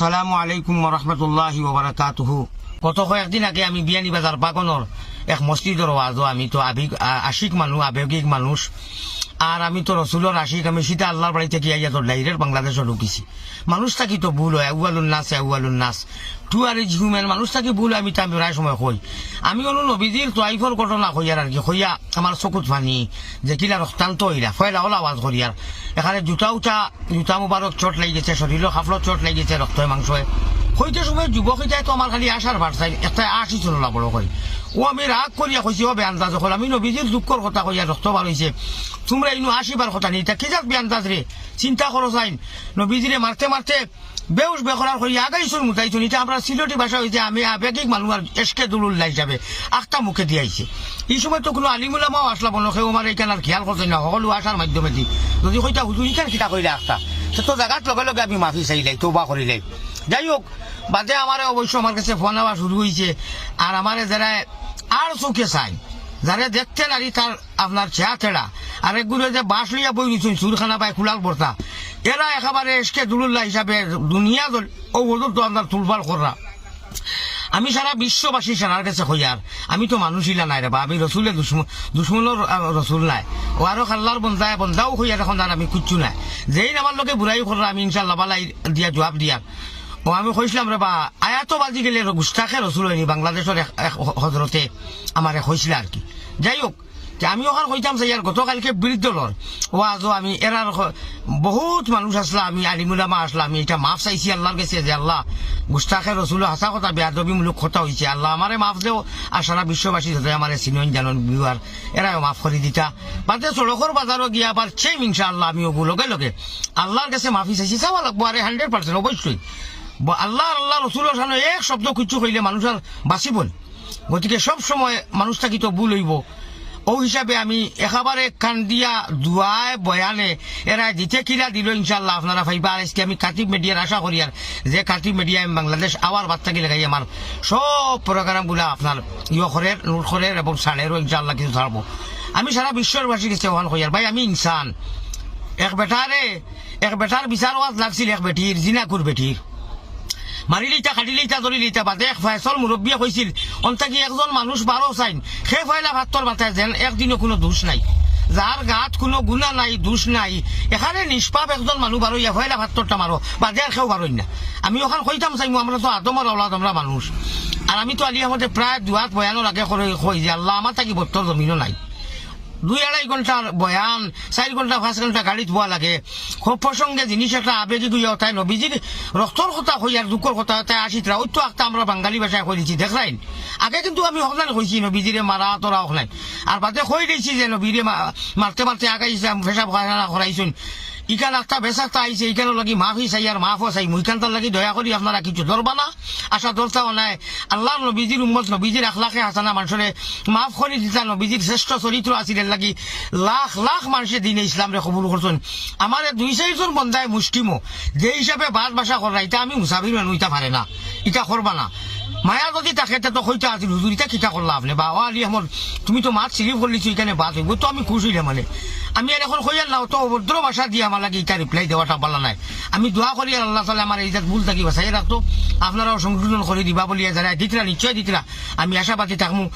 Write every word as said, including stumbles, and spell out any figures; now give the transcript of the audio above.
আসসালামু আলাইকুম ওয়া রাহমাতুল্লাহি ওয়া বারাকাতুহু। গত কয়েকদিন আগে আমি বিয়ানীবাজার বাগনর এক মসজিদর ওয়াজো, আমি তো আবেগ-, আ-, আশিক মানুষ, আবেগিক মানুষ, আর আমি তো রসুলর আশিক, আমি সিধা আল্লার বাড়ি থাকি আইয়া তো direct বাংলাদেশো ঢুকিছি। মানুষ থাকি তো ভুল অয়, আউয়ালুন নাস, আউয়ালুন নাস, টু আর ইজ হিউম্যান, মানুষ থাকি ভুল অয়, আমি তো আমি প্রায় সময় কই। আমি অনো নবীজির তোয়াইফর ঘটনা কইয়ার আর কি, কইয়া আমার চকুত পানি, যে কিলা রক্তাক্ত অইলা, পয়লা অলা ওয়াজ করিয়ার, এখানে জুতা উতা জুতা মুবারক চোট লাগি গেছে, শরীরও কাপড়ও চোট লাগি গেছে, রক্তয় মাংসয়। কইতে সময় যুবক ইতায় তো আমার খালি আশার ভার চাইন, একটা আশি চললা বড় করি। ও আমি রাগ করিয়া কইছি, "ও বেআন্দাজ অকল, আমি নবীজির দুঃখর কথা কইয়া রক্ত বার অইছে, তুমরা ইনু আশিবার কথা নি, ইতা কি জাত বেআন্দাজ রে?" চিন্তা করো চাইন, নবীজিরে মারতে মারতে বেউস বেকরার করি আগাইছুন মুতাইছুন। ইটা আমরা সিলেটি ভাষা অইছে, আমি আবেগিক মানুষ আর এশকে দুলুল্লাহ হিসাবে আখতা মুখে দিয়াইছে। ই সময় তো কুনু আলিমুলামাও আসলা বনো, কেউ আমার ইখান আর খেয়াল করছে না, হকলু আশার মাধ্যমে দি। যদি কইতা, "হুজুর, ইখান কিতা কইলা আখতা?" সে তো জাগাত লগে লগে আমি মাফি চাইলাই, তওবা করিলাই। যাই হোক, বাদে আমারে অবশ্য আমার কাছে ফোন আওয়া শুরু অইছে। আর আমারে যারা আর চোখে চাই, যারে দেখতে নারি তার আপনার চেয়া তেড়া, আর এগুলো যে বাঁশ লইয়া বই রইছইন, চুরখানা বায় কুলাল বর্তা, এরা একেবারে এশকে দুলুল্লাহ হিসাবে দুনিয়া দল-, ও ওদের তো আপনার তুলফাল কররা। আমি সারা বিশ্ববাসী সারার কাছে কইয়ার, আমি তো মানুষ ইলা নায় রে বা, আমি রসুলে দুশমন, দুশমনর, আহ, রসুল নায়। ও আরো আল্লার বন্দায়, বন্দাও কইয়ার এখন আর আমি কিচ্ছু নায়। যেইন আমার লগে বুরাই কররা, আমি ইনশাআল্লাহ বালাই দিয়া জবাব দিয়ার। ও আমি কইছিলাম রে বা, আয়াতবাজি গেলে র-, গুস্তাখে রসুল অয়নি, বাংলাদেশর এক, এক হ-, হজরতে আমারে কইছিলা আর কি। যাই হোক, তে আমি ওখান কইতাম চাইয়ার, গতকালকে বিরুদ্ধ দলর ওয়াজো আমি এরার খ-, বহুত মানুষ আসলা, আমি আলিমুলামা আসলা, আমি ইটা মাফ চাইছি আল্লার কাছে যে, "আল্লাহ, গুস্তাখে রসুল হাছা কথা, বেয়াদবিমূলক কথা অইছে, আল্লাহ আমারে মাফ দেও, আর সারা বিশ্ববাসী যত আমারে চিনইন জানইন viewer, এরাও মাফ করি দিতা।" বাদে সড়কর বাজারও গিয়া আবার চেম ইনশাআল্লাহ আমি ওগু লগে লগে আল্লার কাছে মাফি চাইছি, চাওয়া লাগবো, আরে hundred percent অবশ্যই। ব-, আল্লাহ আর আল্লাহ রসুলর সামনে এক শব্দ কিচ্ছু কইলে মানুষ আর বাঁচিবো না। গতিকে সব সময় মানুষ থাকি তো ভুল অইবো। ও হিসাবে আমি একেবারে কান্দিয়া দোয়ায় বয়ানে এরা দিতে কিলা দিল ইনশাআল্লাহ আপনারা পাইবা। আর আজকে আমি কাতিব মিডিয়ার আশা করি আর যে কাতিব মিডিয়া আমি বাংলাদেশ আওয়ার বাদ থাকি লাগাই আমার সব program গুলা আপনার ইয়ে করের, নোট করের এবং ছাড়েরও ইনশাআল্লাহ কিছু ছাড়বো। আমি সারা বিশ্ববাসীর কাছে ওখান কইয়ার ভাই আমি ইনসান। এক বেটারে, এক বেটার বিচার ওয়াজ লাগছিল এক বেটির, জিনাকুর বেটির। মারিলিতা, কাটিলিতা, ধরিলিতা বাদে এক ফয়সল মুরব্বিয়ে কইছিল, অন্তা কি একজন মানুষ বারো চাইন, সে ফয়লা ফাত্তর মাথায় যেন একদিনও কুনু দোষ নাই। যার গাত কুনু গুনা নাই, দোষ নাই, এখানে নিষ্পাপ একজন মানুষ বারইয়া ফয়লা ফাত্তরটা মারো, বাদে আর কেউ বারইন না। আমি ওখান কইতাম চাইমু, আমরা তো আদমর আওলাদ, আমরা মানুষ। আর আমি তো আলী আহমদে প্রায় দুয়াত বয়ানর আগে করে কই যে আল্লাহ আমার থাকি বত্তর জমিনও নাই। দুই আড়াই ঘন্টার বয়ান, চাইর ঘন্টা, পাঁচ ঘন্টা গাড়িত বওয়া লাগে। খুব প্রসঙ্গে জিনিস একটা আবেগিক অইয়া ওঠায় নবীজির রক্তর কথা কইয়ার দুঃখর কথা ওঠায় আশিতরা, ওই তো আখতা আমরা বাঙালি ভাষায় কই দিছি, দেখরাইন। আগে কিন্তু আমি হকলাইন কইছি নবীজিরে মারা তোরা হকলাইন। আর বাদে কই দিছি যে নবীরে মা-, মারতে মারতে আগাইছে, পেশাব পায়খানা করাইছইন। ইখান আখতা বেশ আখতা আইছে, ইখানর লাগি মাফি চাইয়ার মাফও চাইমু। ইখানতার লাগি দয়া করি আপনারা কিছু ধরবা না, আশা ধরতাও নায়। আল্লাহর নবীজির উম্মত, নবীজির আখলাকে হাসানা মানষরে মাফ করি দিতা, নবীজির শ্রেষ্ঠ চরিত্র আছিল, এর লাগি লাখ লাখ মানষে দ্বীনে ইসলামরে কবুল করছইন। আমারে দুই চাইরজন বন্দায় মুষ্টিমো, যে হিসাবে বাদ ভাষা কররা, ইতা আমি মুসাফির মানুষ, ইতা পারে না, ইতা করবা না। মায়া যদি থাকে, তে তো কইতা আছিল, "হুজুর, ইতা কিতা করলা আপনে?" বা, "ও আলী আহমদ, তুমি তো মাত সিলিপ করলিছো, ইখানে বাদ অইবো।" তো আমি খুশ অইলাম মানে। আমি আর এখন কইয়ার না, অত অভদ্র ভাষা দিয়া আমার লাগি ইতা reply দেওয়াটা ভালা নায়। আমি দোয়া করি আর আল্লাহ তাআলা আমার ইজাত ভুল থাকি বাঁচাইয়া রাখতো, আপনারাও সংশোধন করি দিবা বলিয়া যারা দিতরা, নিশ্চয় দিতরা, আমি আশাবাদী থাকমু।